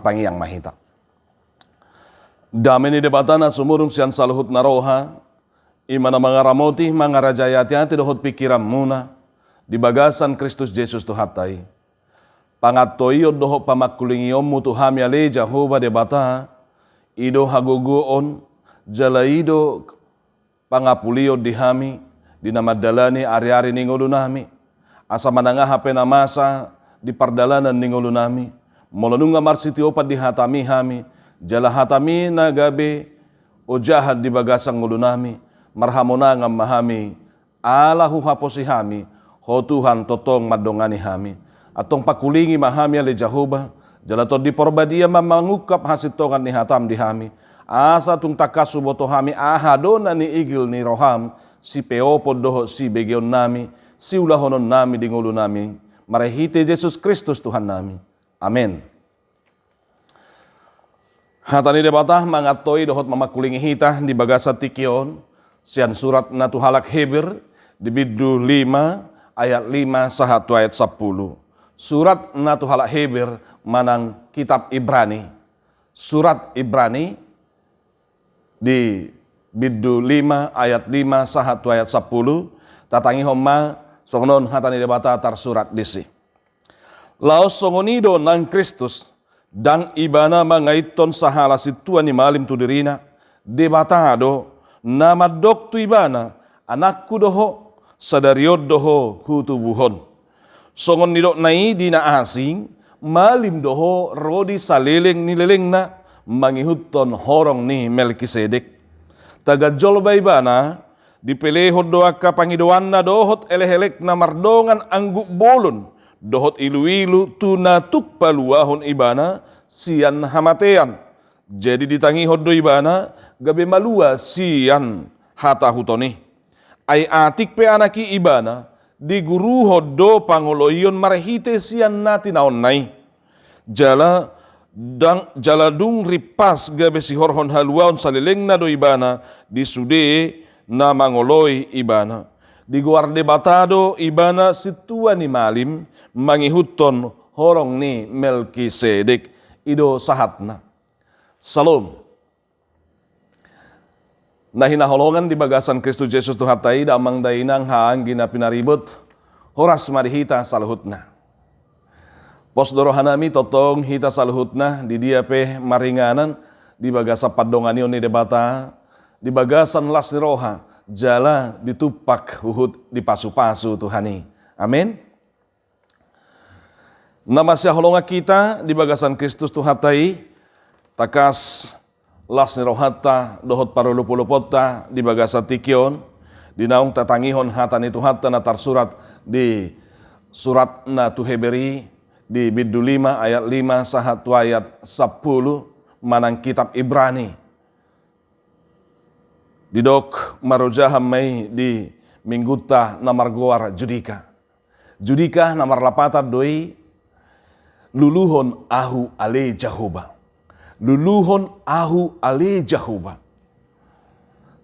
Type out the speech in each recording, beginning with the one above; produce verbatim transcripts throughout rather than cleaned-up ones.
Tangiang ma hita. Dame ni Debata na sumurung sian saluhut na roha, i ma na mangaramoti, mangarajai ateate dohot pingkiranmuna di bagasan Kristus Jesus Tuhanta i. Pangantoion dohot pamangkulingionmu tu hami ale Jahowa Debata, i do hagogoon, jala i do pangapulion di hami, di na mandalani ari-ari ni ngolunami, asa manang aha pe na masa di pardalanan ni ngolunami, molo nunga marsitiopan di hatami hami, jala hatami na gabe ojahan di bagasan ngolunami, marhamonangan ma hami, ala huhaposi hami, ho Tuhan tongtong mandongani hami. Antong pangkulingi ma hami ale Jahowa, jala Tondi Porbadia ma mangungkap hasintongan ni hatam di hami, asa tung tangkas huboto hami aha do na niigil ni roham, sipeopon dohot sibegeonnami, siulahononnami di ngolunami, marhite Jesus Kristus Tuhannami. Amen. Hata ni Debata mangantoi dohot mamangkulingi hita di bagasan tingki on, sian surat na tu halak Heber, di bindu lima ayat lima sahat tu ayat sampulu. Surat na tu halak Heber manang kitab Ibrani. Surat Ibrani di bindu lima ayat lima sahat tu ayat sampulu, tatangihon ma songon on hata ni Debata tarsurat disi. Laos songon i do nang Kristus, ndang ibana mangaithon sahala sintua ni malim tu dirina, Debata do na mandok tu ibana, anakku do ho, sadari on do ho hutubuhon. Songon nidokna i di na asing, malim do ho ro di saleleng ni lelengna, mangihuthon horong ni Melkisedek. Tagan jolma ibana, dipelehon do angka pangidoanna dohot elek-elekna mardongan anggup bolon, dohot ilu-ilu tu na tuk paluahon ibana sian hamatean. Jadi ditangihon do ibana gabe malua sian hatahuton i. Ai atik pe anak i ibana, diguruhon do pangoloion marhite sian na tinaonna i. Jala ndang, jala dung rimpas gabe sihorhon haluaon salelengna do ibana di sude na mangoloi ibana. Digoar Debata do ibana sintua ni malim mangihuthon horong ni Melkisedek. I do sahatna. Salom. Na hinaholongan di bagasan Kristus Jesus Tuhanta i, damang dainang, haha anggi na pinaribot, horas ma di hita saluhutna. Pos do rohanami tongtong hita saluhutna, di dia pe maringanan, di bagasan pandonganion ni Debata, di bagasan las ni roha, jala ditumpak huhut dipasupasu Tuhan i. Amen. Na masihaholongan hita di bagasan Kristus Tuhanta i, tangkas las ni rohanta dohot parolopoloponta di bagasan tingki on, di naung tatangihon hata ni Tuhanta na tarsurat di surat na tu Heber i, di bindu lima ayat lima sahat tu ayat sampulu, manang kitab Ibrani. Didok marojahan ma i di minggunta na margoar Judika. Judika na marlapatan do i, luluhon ahu ale Jahowa. Luluhon ahu ale Jahowa.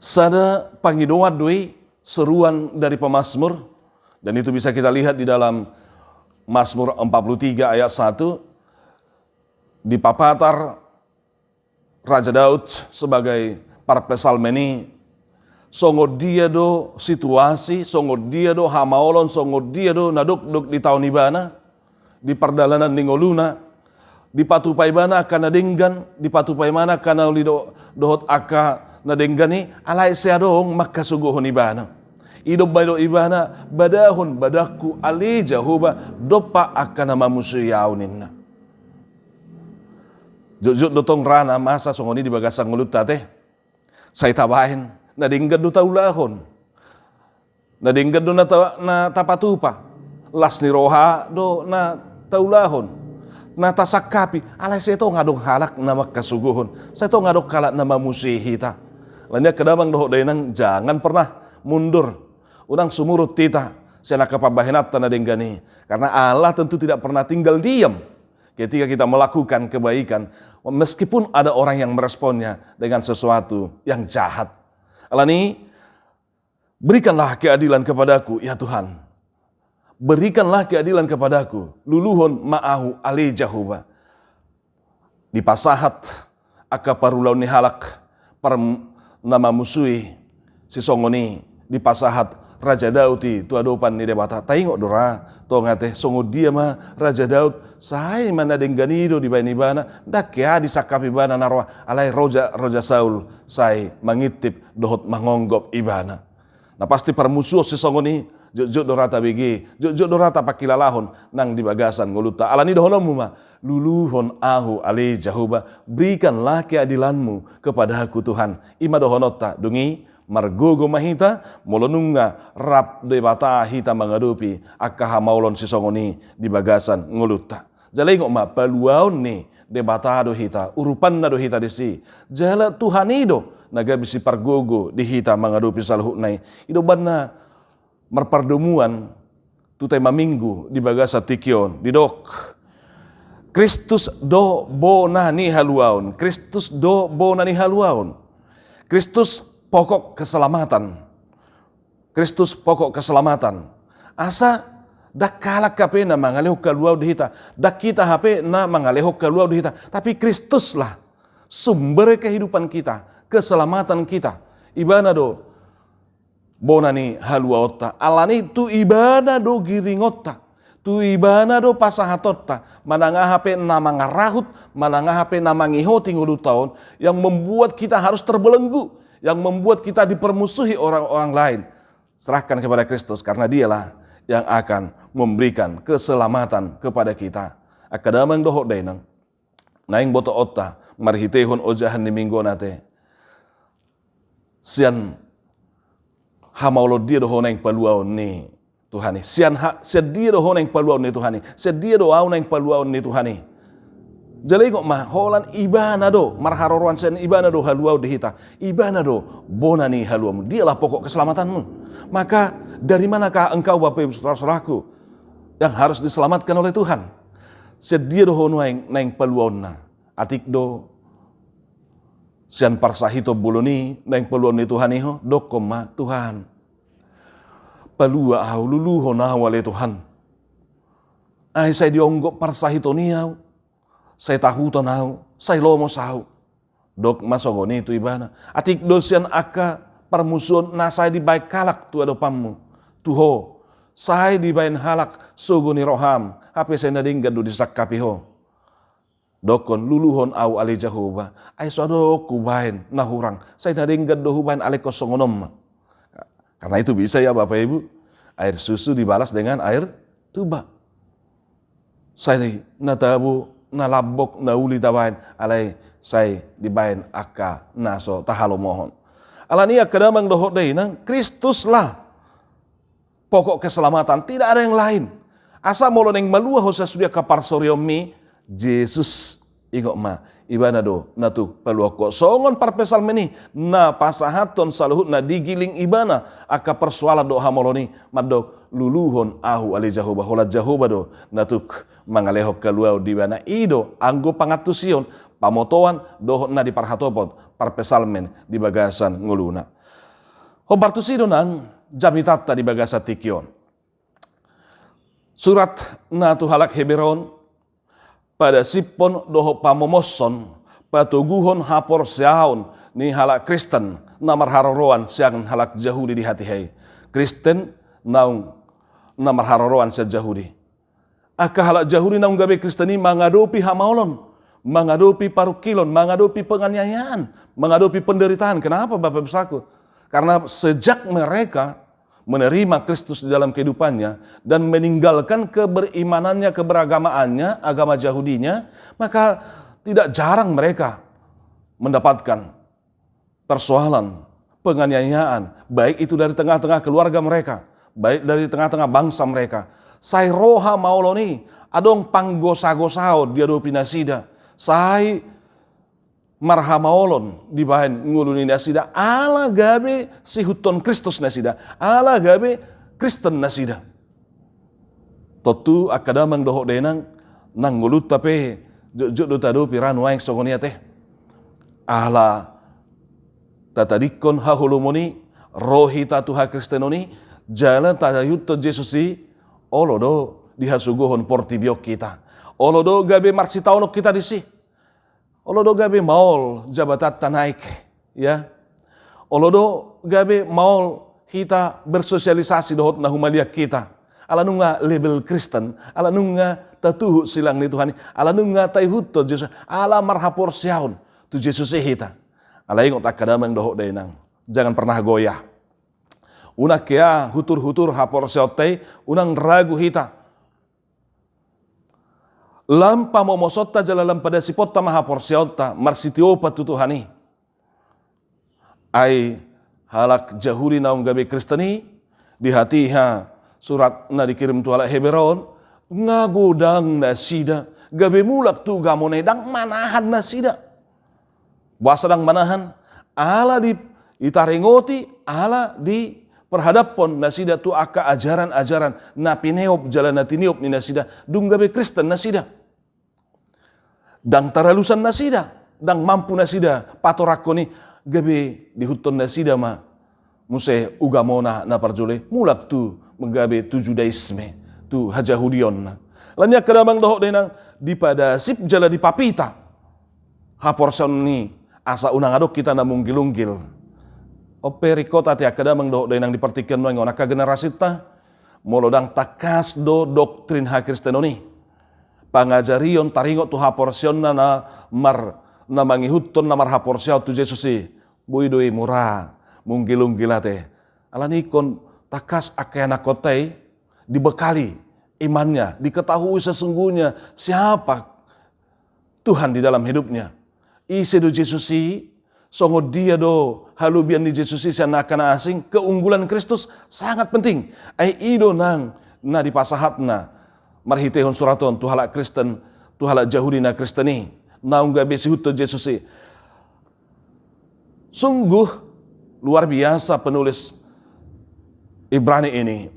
Sada pangidoan do i, seruan dari pemazmur, dan itu bisa kita lihat di dalam Mazmur empat puluh tiga ayat satu, dipapatar Raja Daud sebagai parpsalmen i, songon dia do situasi, songon dia do hamaolon, songon dia do na dokdok ditaon ibana, di pardalanan ni ngoluna, dipatupa ibana angka na denggan, dipatupa ibana angka na uli do-, dohot angka na denggan i, alai sai adong mangkasogohon ibana. I do umbahen didok ibana, badahon badangku ale Jahowa, dompak angka na mamusuhi ahu ninna. Jotjot do tong ra na masa songon i di bagasan ngolunta ate. Sai tabaen, na denggan do taulahon. Na denggan do na ta-, na tapatupa. Las ni roha do na taulahon. Na tasangkapi, alai sai tong adong halak na mangkasogohon. Sai tong adong halak na mamusuhi hita. Alani i angka damang dohot dainang, jangan pernah mundur. Unang sumurut hita sian angka pambahenanta na denggan i. Karena Allah tentu tidak pernah tinggal diam ketika kita melakukan kebaikan, meskipun ada orang yang meresponnya dengan sesuatu yang jahat. Alani, berikanlah keadilan kepadaku, ya Tuhan. Berikanlah keadilan kepadaku. Luluhon ma ahu ale Jahowa. Dipasahat angka parulaon ni halak par-, na mamusui sisongon i, dipasahat Raja Daud i tu adopan ni Debata. Taingot do ra, tonga te, songon dia ma Raja Daud, sai ma na denggan i do dibaen ibana, ndang hea disangkap ibana na roa, alai roja, Raja Saul sai mangintip dohot mangonggop ibana. Na pasti parmusuon sisongon i, jotjot do ra tabege, jotjot do ra tapangkilalahon nang di bagasan ngolunta. Alani dohononmu ma, luluhon ahu ale Jahowa, berikanlah keadilanmu kepadaku Tuhan. I ma dohononta, dung i margogo ma hita, molo nunga rap Debata hita mangadopi angka hamaolon sisongon i di bagasan ngolunta. Jala ingot ma, paluaon ni Debata do hita, urupanna do hita disi. Jala Tuhan i do na gabe sipargogo di hita mangadopi saluhutna i. I do umbahen na marpardomuan tu tema Minggu di bagasan tingki on, didok, Kristus do bona ni haluaon, Kristus do bona ni haluaon. Kristus pokok keselamatan. Kristus pokok keselamatan. Asa ndang halak hape na mangalehon haluaon di hita, ndang hita hape na mangalehon haluaon di hita, tapi Kristuslah sumber kehidupan kita, keselamatan kita. Ibana do bona ni haluaonta. Alani tu ibana do giringonta, tu ibana do pasahatonta. Manang aha pe na mangarahut, manang aha pe na mangihoti ngolunta on, yang membuat kita harus terbelenggu, yang membuat kita dipermusuhi orang-orang lain, serahkan kepada Kristus, karena Dialah yang akan memberikan keselamatan kepada kita. Angka damang dohot dainang, naeng botoonta marhiteihon ojahan ni Minggu on ate, sian hamaolon dia do ho naeng paluaon ni Tuhan i? Sian ha-, sian dia do ho naeng paluaon ni Tuhan i? Sian dia do ahu naeng paluaon ni Tuhan i? Jala ingot ma, holan ibana do marharoroan, sian ibana do haluaon di hita. Ibana do bona ni haluaonmu. Dialah pokok keselamatanmu. Maka dari manakah engkau, Bapak Ibu Saudara-saudaraku, yang harus diselamatkan oleh Tuhan? Sian dia do ho naeng, naeng paluaonna? Atik do sian parsahiton bolon i naeng paluaon ni Tuhan i ho? Dokkon ma, Tuhan, palua ahu, luluhon ahu ale Tuhan. Ai sai dionggop parsahiton i ahu, sai tahuton ahu, sai lomos ahu. Dok ma songon i tu ibana. Atik do sian angka parmusuon na sai dibaen halak tu adopanmu, tu ho, sai dibaen halak sogo ni roham, hape sai na denggan do disangkapi ho. Dokkon, luluhon ahu ale Jahowa, ai so adong hubaen na hurang, sai na denggan do hubaen alengkon songon on ma. Karena itu bisa ya Bapak Ibu, air susu dibalas dengan air tuba. Sai na tabo, na lambok, na uli tabaen, alai sai dibaen angka na so tahalomohon. Alani i angka damang dohot dainang, Kristuslah pokok keselamatan, tidak ada yang lain. Asa molo naeng malua ho sian sude angka parsorionmi, Jesus, ingot ma, ibana do na tuk paluaon ho. Songon parpsalmen i na pasahathon saluhutna, digiling ibana angka parsoalan dohot hamaolon i, mandok, luluhon ahu ale Jahowa, holan Jahowa do na tuk mangalehon haluaon di ibana. I do anggo pangantusion, pamotoan dohot na diparhatopot parpsalmen di bagasan ngoluna. Hombar tusi do nang jamitanta di bagasan tingki on. Surat na tu halak Heber on, padasiphon dohot pamomoshon, patoguhon haporseaon ni halak Kristen na marharoroan sian halak Jahudi di hatiha i. Kristen naung na marharoroan sian Jahudi. Angka halak Jahudi naung gabe Kristen i mangadopi hamaolon, mangadopi parungkilon, mangadopi penganiayaan, mangadopi penderitaan. Kenapa, Bapak Ibu Saudaraku? Karena sejak mereka menerima Kristus di dalam kehidupannya dan meninggalkan keberimanannya, keberagamaannya, agama Jahudinya, maka tidak jarang mereka mendapatkan persoalan, penganiayaan, baik itu dari tengah-tengah keluarga mereka, baik dari tengah-tengah bangsa mereka. Sai ro hamaolon i, adong panggosagosaon diadopi nasida, sai marhamaolon dibaen ngolu ni nasida, ala gabe siihuthon Kristus nasida, ala gabe Kristen nasida. Tontu angka damang dohot dainang, nang ngolunta pe jotjot do taadopi ra nuaeng songon i ate. Ala tatadingkon haholomon i, ro hita tu hakristenon i, jala taihuthon Jesus i, olo do dihasogohon portibi on hita. Olo do gabe marsitaonon hita disi. Olo do gabe maol jabatanta naek, ya. Olo do gabe maol hita bersosialisasi dohot na humaliang hita. Ala nunga label Kristen, ala nunga tatuhuk silang ni Tuhan i, ala nunga taihuthon Jesus, ala marhaporseaon tu Jesus i hita. Alai ingot angka damang dohot dainang, jangan pernah goyah. Unang hea hutur-hutur haporseaonta i, unang ragu hita. Lam pamomosonta jala lam padasiponta ma haporseaonta marsitiopan tu Tuhan i. Ai halak Jahudi naung gabe Kristen i, di hatiha surat na dikirim tu halak Heber on, nga godang nasida gabe mulak tu ugamona i, ndang manahan nasida. Boasa ndang manahan? Ala di, ditaringoti, ala diperhadaphon nasida tu angka ajaran-ajaran na pineop jala na tiniop ni nasida, dung gabe Kristen nasida. Ndang taralusan nasida, ndang mampu nasida patorangkon i, gabe diihuthon nasida ma muse ugamona na parjolo i, mulak tu, gabe tu Judaisme, tu hajahudionna. Alani i angka damang dohot dainang, dipadasip jala dipapita haporseaon i, asa unang adong hita na munggil-unggil. On pe ringkot ate angka damang dohot dainang di partingkian nuaeng on, angka generasinta, molo ndang tangkas do doktrin hakristenon i, pangajarion taringot tu haporseaonna na mar, na mangihuthon, na marhaporseaon tu Jesus i, boi do i mura munggil-unggil ate. Alani ingkon tangkas angka ianakkonta i dibekali imannya, diketahui sesungguhnya siapa Tuhan di dalam hidupnya. Ise do Jesus i, songon dia do halobian ni Jesus i sian angka na asing, keunggulan Kristus sangat penting. Ai i do nang na dipasahatna marhitehon surat on tu halak Kristen, tu halak Jahudi na Kristen i, naung gabe siihuthon Jesus i. Sungguh luar biasa penulis Ibrani ini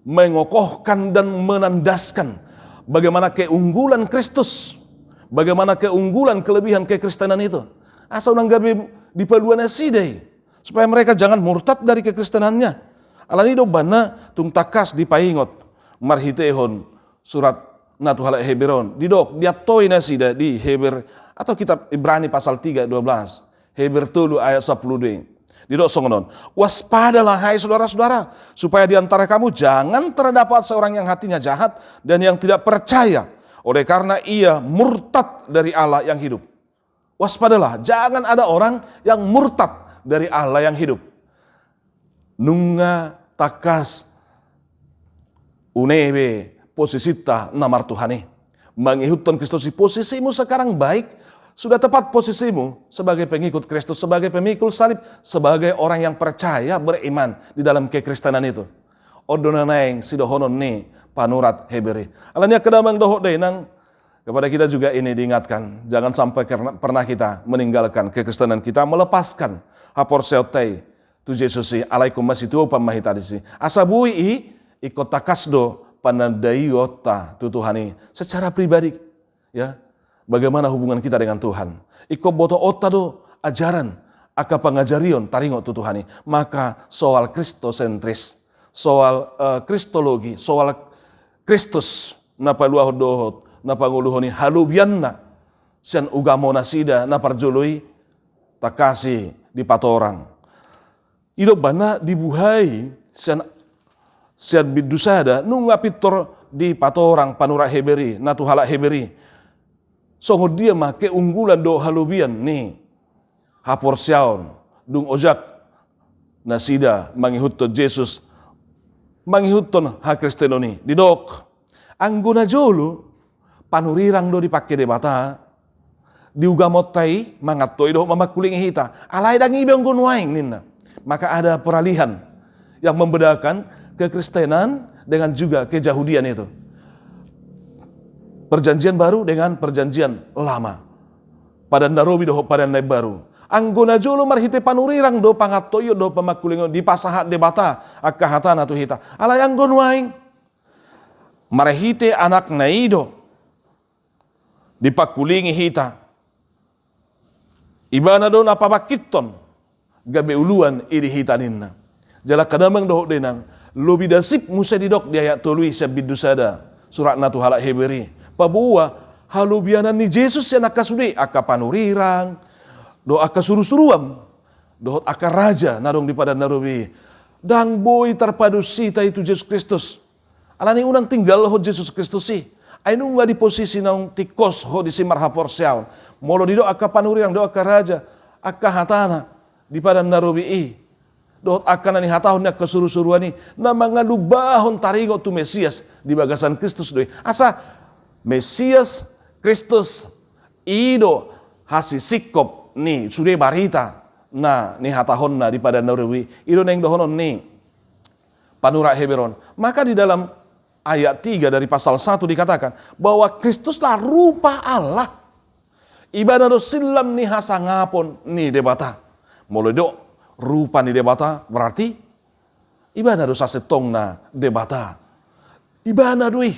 mengokohkan dan menandaskan bagaimana keunggulan Kristus, bagaimana keunggulan, kelebihan kekristenan itu. Asa unang gabe dipalua nasida i, supaya mereka jangan murtad dari kekristenannya. Alani i do umbahen na tung tangkas dipaingot marhitehon surat na tu halak Heber on. Didok, diantoi nasida di Heber atau kitab Ibrani pasal tiga dua belas. Heber tolu ayat sampulu dua. Didok songon on. Waspadalah, hai saudara-saudara, supaya di antara kamu jangan terdapat seorang yang hatinya jahat dan yang tidak percaya, oleh karena ia murtad dari Allah yang hidup. Waspadalah, jangan ada orang yang murtad dari Allah yang hidup. Nunga tangkas une be posisinta na martuhan i. Mangihuthon Kristus i, posisimu sekarang baik, sudah tepat posisimu sebagai pengikut Kristus, sebagai pemikul salib, sebagai orang yang percaya, beriman di dalam kekristenan itu. On do na naeng sidohonon ni panurat Heber i. Alani i angka damang dohot dainang, kepada kita juga ini diingatkan, jangan sampai kerna-, pernah kita meninggalkan kekristenan kita, melepaskan haporseaonta i tu Jesus i, alai ingkon masitiopan ma hita disi. Asa boi i, ingkon tangkas do panandaionta tu Tuhan i secara pribadi, ya. Bagaimana hubungan kita dengan Tuhan? Ingkon botoonta do ajaran, angka pangajarion taringot tu Tuhan i. Maka soal Kristosentris, soal, eh, Kristologi, soal Kristus na paluahon dohot na pangoluhon i, halobianna sian ugamo nasida na parjolo i, tangkas i dipatorang. I do umbahen na dibuhai sian, sian bindu sada, nunga pintor dipatorang panurat Heber i, na tu halak Heber i, songon dia ma keunggulan dohot halobian ni haporseaon dung ojak nasida mangihuthon Jesus, mangihuthon hakristenon i. Didok, anggo najolo panurirang do dipangke Debata di ugamonta i, mangantoi dohot mamangkulingi hita. Alai ndang i be anggo nuaeng ninna. Maka ada peralihan yang membedakan kekristenan dengan juga kejahudian itu. Perjanjian Baru dengan Perjanjian Lama. Padan na robi dohot Padan na imbaru. Anggo najolo marhite panurirang do pangantoion dohot pamangkulingion, dipasahat Debata angka hatana tu hita. Alai anggo nuaeng marhite Anakna i do dipangkulingi hita. Ibana do na pabangkithon gabe uluan i di hita ninna. Jala angka damang dohot dainang, lobi dasip muse didok di ayat tolu i sian bindu sada suratna tu halak Heber i. Paboa halobianan ni Jesus sian angka sude, angka panurirang, dohot angka surusuruan, dohot angka raja na adong di padan na robi i. Ndang boi tarpadus hita i tu Jesus Kristus. Alani unang tinggalhon Jesus Kristus i. Ai nunga di posisi naung tingkos ho disi marhaporseaon. Molo didok angka panurirang, didok angka raja, angka hatana di padan na robi i, dohot angka na nihatahon ni angka surusuruan i, na mangalubahon taringot tu Mesias di bagasan Kristus do i. Asa Mesias, Kristus, i do hasisingkop ni sude barita na nihatahonna di padan na robi i. I do naeng dohonon ni panurat Heber on. Maka di dalam ayat tiga dari pasal satu dikatakan bahwa Kristuslah rupa Allah. Ibana do sillam ni hasangapon ni Debata. Molo didok rupa ni Debata, berarti Ibana do sasintongna Debata. Ibana do i.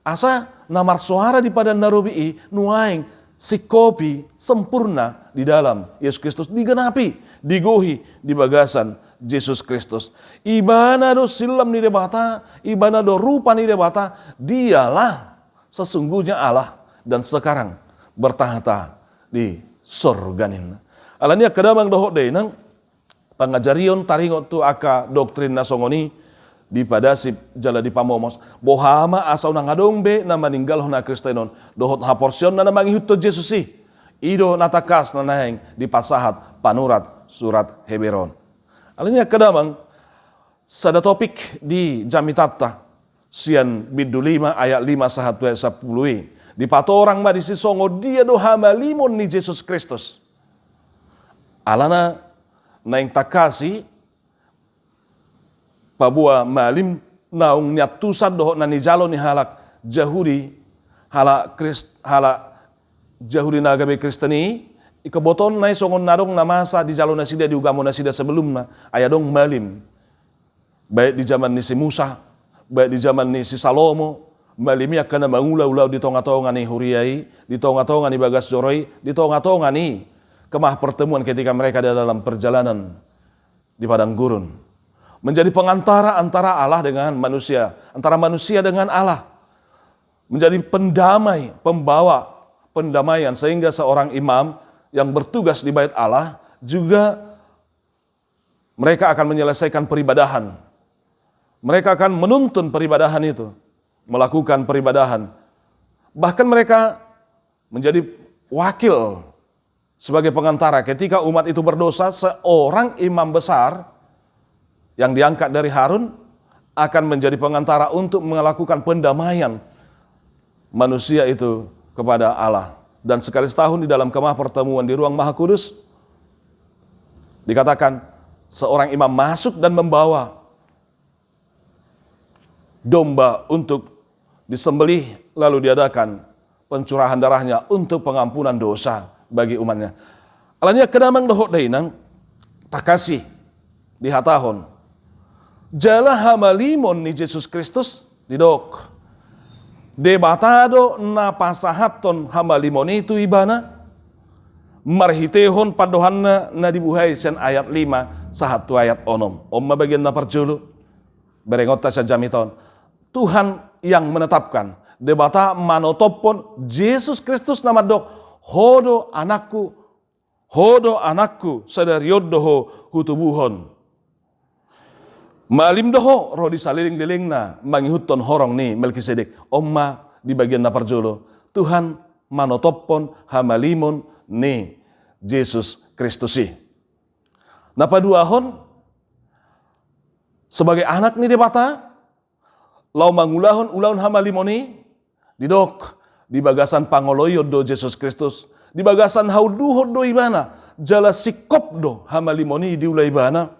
Asa na marsoara di padan na robi i nuaeng singkopi sempurna di dalam Jesus Kristus, digenapi, digohi di bagasan Jesus Kristus. Ibana do sillam ni Debata, Ibana do rupa ni Debata. Dialah sesungguhnya Allah dan sekarang bertahta di sorga ninna. Alani i angka damang dohot dainang, pangajarion taringot tu angka doktrin na songon i dipadasip jala dipamomos. Boha ma asa unang adong be na maninggalhon hakristenon dohot haporseaonna na mangihuthon Jesus i. I do na tangkas na naeng dipasahat panurat surat Heber on. Alani i angka damang, sada topik di jamitanta sian bindu lima ayat lima sahat tu ayat sampulu i. Dipatorang ma disi songon dia do hamalimon ni Jesus Kristus. Alana naeng tangkas i paboa malim naung niantusan dohot na nijalo ni halak Jahudi, halak Krist-, halak Jahudi na gabe Kristen i, ingkon botoonna i songon na adong na masa dijalo nasida di ugamo nasida sebelumna, ai adong malim. Baik di zaman ni si Musa, baik di zaman ni si Salomo, malim i angka na mangula ulaon di tongatonga ni huria i, di tongatonga ni bagas joro i, di tongatonga ni kemah pertemuan ketika mereka di dalam perjalanan di padang gurun. Menjadi pengantara antara Allah dengan manusia, antara manusia dengan Allah. Menjadi pendamai, pembawa pendamaian, sehingga seorang imam yang bertugas di Bait Allah juga mereka akan menyelesaikan peribadahan. Mereka akan menuntun peribadahan itu, melakukan peribadahan. Bahkan mereka menjadi wakil sebagai pengantara. Ketika umat itu berdosa, seorang imam besar yang diangkat dari Harun akan menjadi pengantara untuk melakukan pendamaian manusia itu kepada Allah. Dan sekali setahun di dalam kemah pertemuan di Ruang Maha Kudus, dikatakan seorang imam masuk dan membawa domba untuk disembelih, lalu diadakan pencurahan darahnya untuk pengampunan dosa bagi umatnya. Alani i angka damang dohot dainang, tangkas i dihatahon jala hamalimon ni Jesus Kristus, didok Debata do na pasahathon hamalimon i tu ibana marhitehon pandohanna na dibuhai sian ayat lima sahat tu ayat onom. On ma bagian na parjolo. Berengonta sian jamita on. Tuhan yang menetapkan. Debata manotophon Jesus Kristus na mandok, Ho do anakku, Ho do anakku, sadari on do Ho hutubuhon. Malim do Ho ro di saleleng-lelengna mangihuthon horong ni Melkisedek. On ma di bagian na parjolo. Tuhan manotophon hamalimon ni Jesus Kristus i. Na paduahon, sebagai anak ni Debata, laho mangulahon ulaon hamalimon i, didok, di bagasan pangoloion do Jesus Kristus, di bagasan haunduhon do ibana, jala singkop do hamalimon i diula ibana,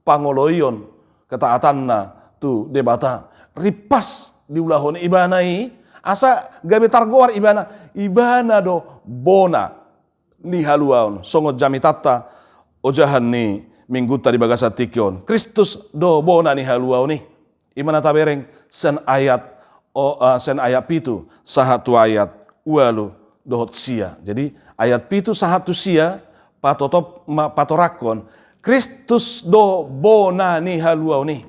pangoloion ketaatanna tu Debata. Rimpas diulahon ibana i, asa gabe targoar ibana, ibana do bona ni haluaon, songon jamitanta ojahan ni minggunta di bagasan tingki on. Kristus do bona ni haluaon i. I ma na tabereng sian ayat, o, ah, sian ayat pitu sahat tu ayat ualu dohot sia. Jadi ayat pitu sahat tu sia patotop ma-, patoranghon Kristus do bona ni haluaon i.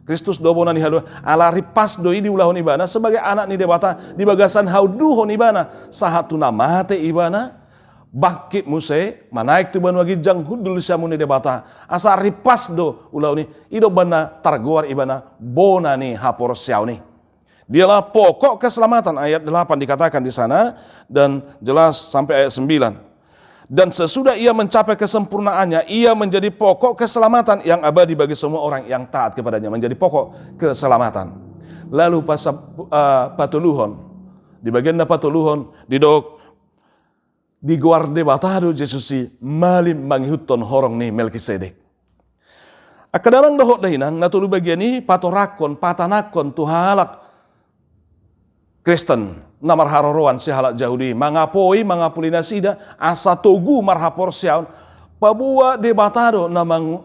Kristus do bona ni haluaon, ala rimpas do i diulahon ibana sebagai anak ni Debata, di bagasan haunduhon ibana, sahat tu na mate ibana, bangkit muse, manaek tu banua ginjang, hundul di siamun ni Debata. Asa rimpas do ulaon i, i do umbahen na targoar ibana bona ni haporseaon i. Dialah pokok keselamatan, ayat delapan dikatakan di sana, dan jelas sampai ayat sembilan. Dan sesudah ia mencapai kesempurnaannya, ia menjadi pokok keselamatan yang abadi bagi semua orang yang taat kepada-Nya. Menjadi pokok keselamatan. Lalu pasap-, eh, patoluhon. Di bagian na patoluhon, didok, digoar Debata do Jesus i malim mangihuthon horong ni Melkisedek. Angka damang dohot dainang, na tolu bagian i patorangkon, patanangkon tu halak Kristen na marharoroan sian halak Jahudi, mangapoi, mangapuli nasida, asa togu marhaporseaon, paboa Debata do na mang-,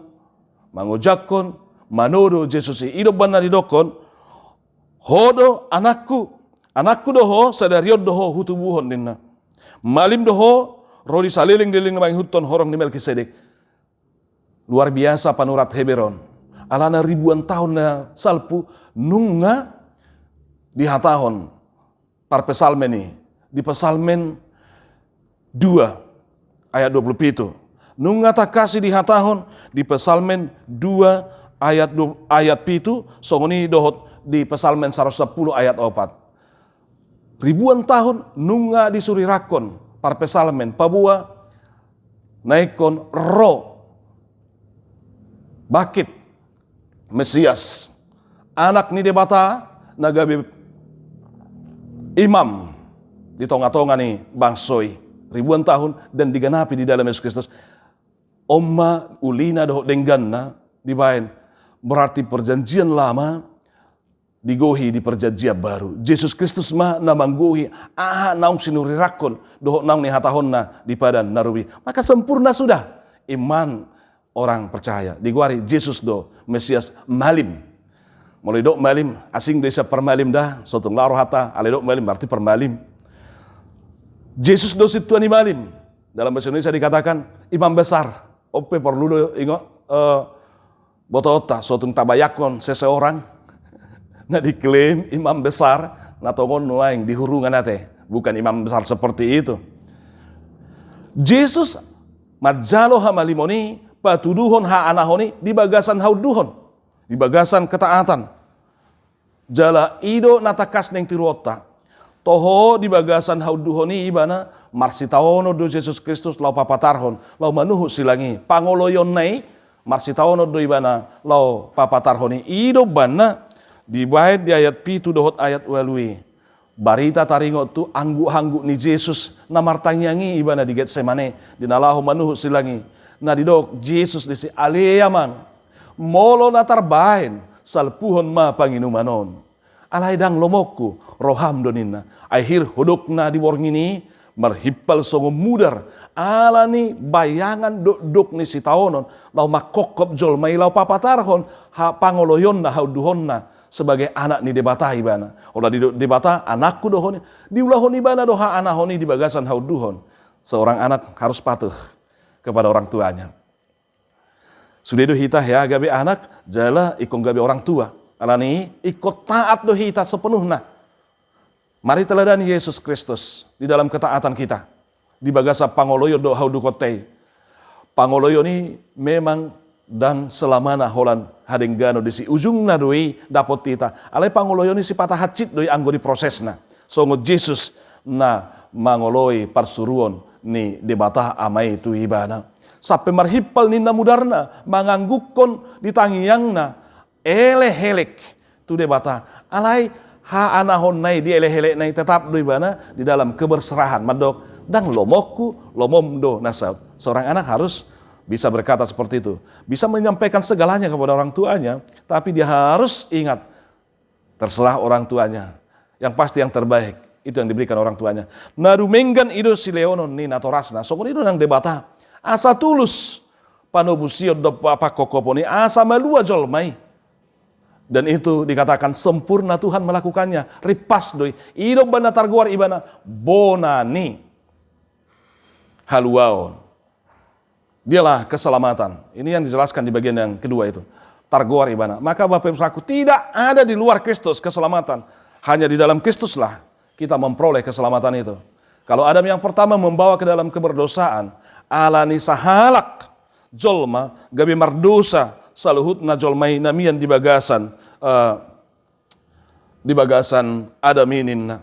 mangojakhon, manodo Jesus i. I do umbahen na didokhon, "Ho do anakku, anakku do ho, sadari on do ho hutubuhon," ninna. "Malim do ho, ro di saleleng ni leleng mangihuthon horong ni Melkisedek." Luar biasa panurat Heber on. Alana ribuan taon na salpu nunga dihatahon parpsalmen i, di Psalmen dua ayat dua puluh pitu. Nunga tangkas i dihatahon di Psalmen dua ayat du-, ayat pitu, songon i dohot di Psalmen saratus sampulu ayat opat. Ribuan taon nunga disurirangkon parpsalmen, paboa na ingkon ro, bangkit Mesias, Anak ni Debata, na gabe imam di tonga-tonga ni bangso i. Ribuan taon dan diganapi di dalam Jesus Kristus. On ma ulina dohot dengganna dibaen. Berarti perjanjian lama digohi di perjanjian baru. Jesus Kristus ma na manggohi aha naung sinurirangkon dohot naung nihatahonna di Padan na Robi. Maka sempurna sudah iman orang percaya. Digoari Jesus do Mesias malim. Molo didok malim, asing do i sian parmalim da, so tung laho rohanta, alai didok malim berarti parmalim. Jesus do sintua ni malim. Dalam bahasa Indonesia dikatakan imam besar. On pe porlu do ingot, eh, botoonta, so tung tabayangkon seseorang na diklaim imam besar, na tongon nuaeng di hurungan ate. Bukan imam besar seperti itu. Jesus manjalo hamalimon i, patuduhon haanahon i di bagasan haunduhon, di bagasan ketaatan. Jala i do na tangkas naeng tiruonta. Toho di bagasan haunduhon i ibana, marsitaonon do Jesus Kristus laho papatarhon, laho manuhuk silang i. Pangoloionna i, marsitaonon do ibana laho papatarhon i. I do umbahen na dibaen di ayat pitu dohot ayat ualu i. Barita taringot tu angguk-angguk ni Jesus na martangiang i ibana di Getsemane, di na laho manuhuk silang i. Na didok Jesus disi, "Ale Amang, molo na tarbaen, salpuhon ma panginuman on. Alai ndang lomonku, roham do," ninna. Ai hir hudokna di borngin i, marhimpal songon mudar, ala ni bayangan dokdok ni sitaonon, laho mangkophop jolma i laho papatarhon ha-, pangoloionna, haunduhonna sebagai anak ni Debata ibana. Holan didok Debata, "Anakku do ho," ninna. Diulahon ibana do haanahon i di bagasan haunduhon. Seorang anak harus patuh kepada orang tuanya. Sude do hita hea gabe anak, jala ingkon gabe orang tua. Alani i, ingkon taat do hita sepenuhna. Mari teladani Jesus Kristus di dalam ketaatan kita. Di bagasan pangoloion dohot haundukonta i. Pangoloion i memang ndang selamana holan hadengganon disi. Ujungna do i dapot hita. Alai pangoloion i sipata hansit do i anggo diprosesna. Songon Jesus na mangoloi parsuruon ni Debata Ama i tu ibana. Sampe marhimpal ninna mudarna, manganggukkon di tangiangna, elek-elek tu Debata. Alai haanahonna i, di elek-elekna i tetap do ibana di dalam keberserahan. Mandok, "Ndang lomonku, lomom do na saut." Seorang anak harus bisa berkata seperti itu. Bisa menyampaikan segalanya kepada orang tuanya, tapi dia harus ingat, terserah orang tuanya. Yang pasti yang terbaik, itu yang diberikan orang tuanya. Na dumenggan i do silehonon ni natorasna, songon i do nang Debata. Asa tulus panobusion dohot pangkophopon i, asa malua jolma i. Dan itu dikatakan sempurna Tuhan melakukannya. Rimpas do i. I do umbahen na targoar ibana bona ni haluaon. Dialah keselamatan. Ini yang dijelaskan di bagian yang kedua itu. argoar ibana. Maka Bapak Ibu Saudaraku, tidak ada di luar Kristus keselamatan. Hanya di dalam Kristuslah kita memperoleh keselamatan itu. Kalau Adam yang pertama membawa ke dalam keberdosaan, alani sahalak jolma gabe mardosa saluhutna jolma i na mian di bagasan, eh, di bagasan Adam i ninna.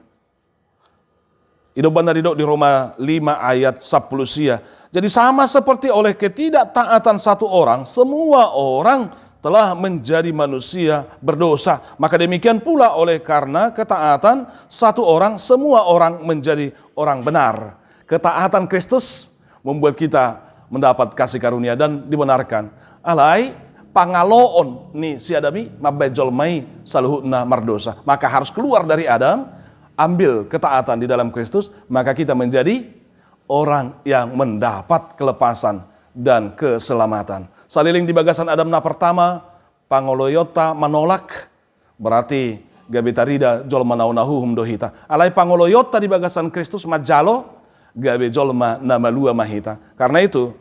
I do umbahen na didok di Roma lima ayat sampulu sia. Jadi sama seperti oleh ketidaktaatan satu orang, semua orang telah menjadi manusia berdosa. Maka demikian pula oleh karena ketaatan satu orang, semua orang menjadi orang benar. Ketaatan Kristus membuat kita mendapat kasih karunia dan dibenarkan. Alai pangaloon ni si Adam i mambahen jolma i saluhutna mardosa. Maka harus keluar dari Adam, ambil ketaatan di dalam Kristus, maka kita menjadi orang yang mendapat kelepasan dan keselamatan. Saleleng di bagasan Adam na pertama, pangoloionta manolak, berarti gabe tarida jolma na onahuhum do hita. Alai pangoloionta di bagasan Kristus manjalo, gabe jolma na malua ma hita. Karena itu,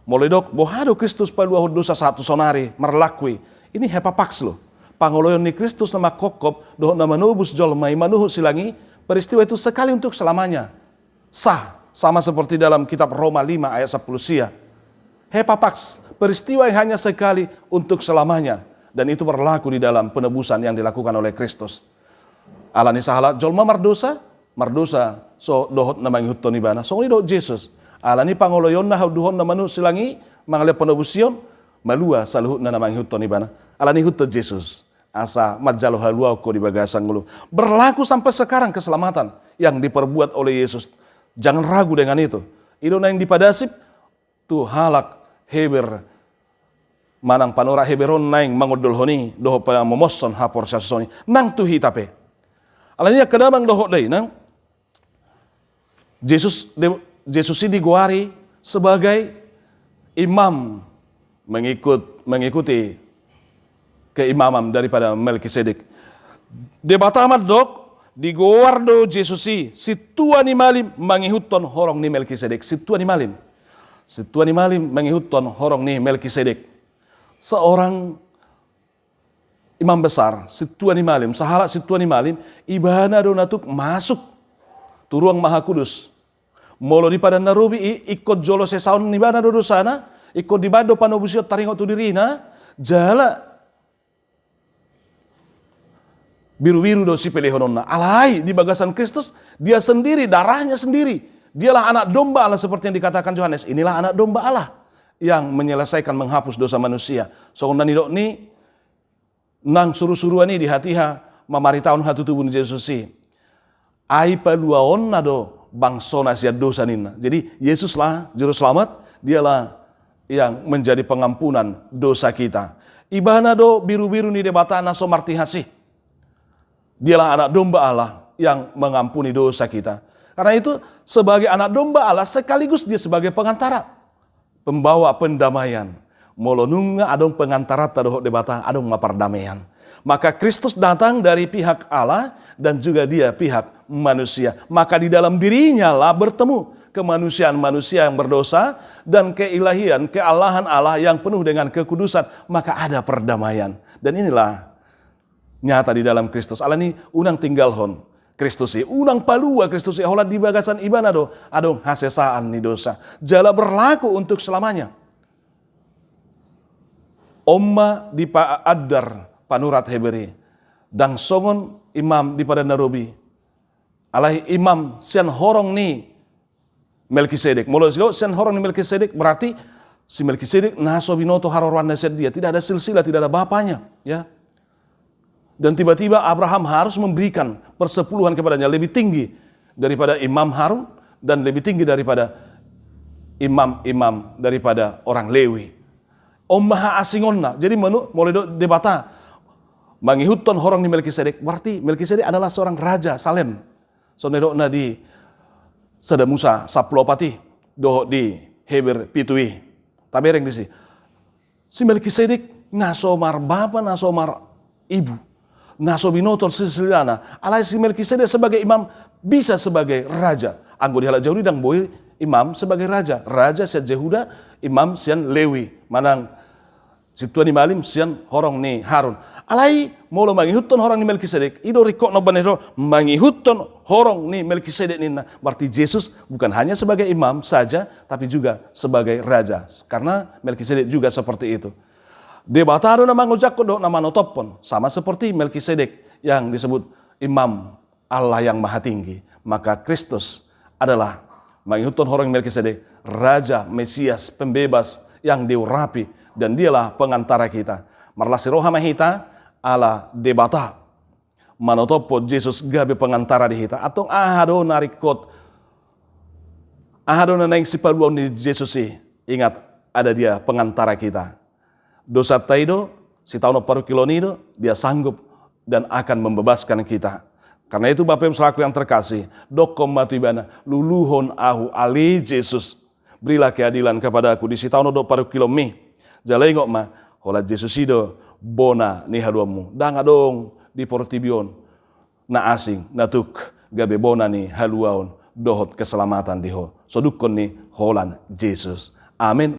molo didok, boha do Kristus paluahon dosa sahat tu saonari, marlaku i. Ini hepapaks lo. Pangoloion ni Kristus na manghophop dohot na manobus jolma i manuhuk silang i, peristiwa itu sekali untuk selamanya. Sah, sama seperti dalam kitab Roma lima ayat sampulu sia. Hepapaks, peristiwa yang hanya sekali untuk selamanya. Dan itu berlaku di dalam penebusan yang dilakukan oleh Kristus. Alani sahalak jolma mardosa, mardosa so dohot na mangihuthon ibana. Songon i dohot Jesus. Alani pangoloionna haunduhon na manuhuk silang i, mangalehon panobusion, malua saluhutna na mangihuthon ibana. Alani ihuthon Jesus. Asa manjalo haluaon ho di bagasan ngolu. Berlaku sampai sekarang keselamatan yang diperbuat oleh Yesus. Jangan ragu dengan itu. I do naeng dipadasip tu halak Heber manang panurat Heber on naeng mangondolhon i dohot pamomoshon haporseaon i nang tu hita pe. Alani i angka damang dohot dainang, Jesus, de-, Jesus i digoari sebagai imam mengikut, mengikuti keimaman daripada Melkisedek. Debata mandok, digoar do Jesus i sintua ni malim mangihuthon horong ni Melkisedek. Sintua ni malim. Sintua ni malim mangihuthon horong ni Melkisedek. Seorang imam besar, sintua ni malim, sahalak sintua ni malim, ibana do na tuk masuk tu ruang mahakudus. Molo di Padan na Robi i, ingkon jolo sesaon ni ibana do dosana, ingkon dibahen do panobusion taringot tu dirina, jala birubiru do sipelehononna. Alai di bagasan Kristus, dia sendiri, darahnya sendiri. Dialah anak domba Allah seperti yang dikatakan Yohanes. Inilah anak domba Allah yang menyelesaikan, menghapus dosa manusia. Songon na nidok ni nang surusuruan i di hatiha mamaritahon hatutubu ni Jesus i. Ai paluaonna do bangsona sian dosa ninna. Jadi Yesuslah juruselamat, dialah yang menjadi pengampunan dosa kita. Ibana do birubiru ni Debata na so martihas i. Dialah anak domba Allah yang mengampuni dosa kita. Karena itu sebagai anak domba Allah sekaligus dia sebagai pengantara. Pembawa pendamaian. Molo nunga adong pengantaranta dohot Debata, adong ma pardamaian. Maka Kristus datang dari pihak Allah dan juga dia pihak manusia. Maka di dalam dirinya lah bertemu kemanusiaan manusia yang berdosa dan keilahian, keallahan Allah yang penuh dengan kekudusan. Maka ada perdamaian. Dan inilah nyata di dalam Kristus. Alani unang tinggalhon Kristus i, unang palua Kristus i, holan di bagasan ibana do adong hasesaan ni dosa. Jala berlaku untuk selamanya. On ma dipaandar panurat Heber i. Ndang songon imam di Padan na Robi. Alai imam sian horong ni Melkisedek. Molo sian horong ni Melkisedek berarti si Melkisedek na so binoto haroroanna sian dia. Tidak ada silsilah, tidak ada bapaknya. Ya. Dan tiba-tiba Abraham harus memberikan persepuluhan kepadanya lebih tinggi daripada Imam Harun dan lebih tinggi daripada imam-imam daripada orang Lewi. On ma haasingonna. Jadi manu-, molo didok Debata mangihuthon horong ni Melkisedek, berarti Melkisedek adalah seorang raja Salem. Songon na nidokna di Sada Musa sampulu opat i dohot di Heber pitu i. Tabereng disi. Si Melkisedek na so marbapa, na so maribu, na so binoto silsilahna. Alai si Melkisedek sebagai imam bisa sebagai raja. Anggo di halak Jahudi ndang boi imam sebagai raja. Raja sian Jehuda, imam sian Lewi. Manang Sintua ni malim sian horong ni Harun. Alai molo mangihuthon horong ni Melkisedek, i do ringkot na umbahen i ro, mangihuthon horong ni Melkisedek ninna. Berarti Jesus bukan hanya sebagai imam saja, tapi juga sebagai raja. Karena Melkisedek juga seperti itu. Debata do na mangojakhon dohot na manotophon, sama seperti Melkisedek yang disebut imam Allah yang Maha Tinggi. Maka Kristus adalah mangihuthon horong Melkisedek, Raja, Mesias, Pembebas yang diurapi, dan Dialah pengantara kita. Marlas ni roha ma hita, ala Debata manotophon Jesus gabe pengantara di hita. Antong aha do na ringkot, aha do na naeng sipaluaon ni Jesus i? Ingat, ada Dia pengantara kita. Dosanta i do, sitaonon parungkilon i do, Dia sanggup dan akan membebaskan kita. Karena itu, Bapak Ibu saudaraku yang terkasih, dokkon ma tu Ibana, luluhon ahu ale Jesus. Berilah keadilan kepadaku di sitaonon dohot parungkilonmi. Jala ingot ma, holan Jesus i do bona ni haluaonmu. Ndang adong di portibi on na asing, na tuk gabe bona ni haluaon dohot keselamatan di ho. Sodukkon ni holan Jesus. Amen.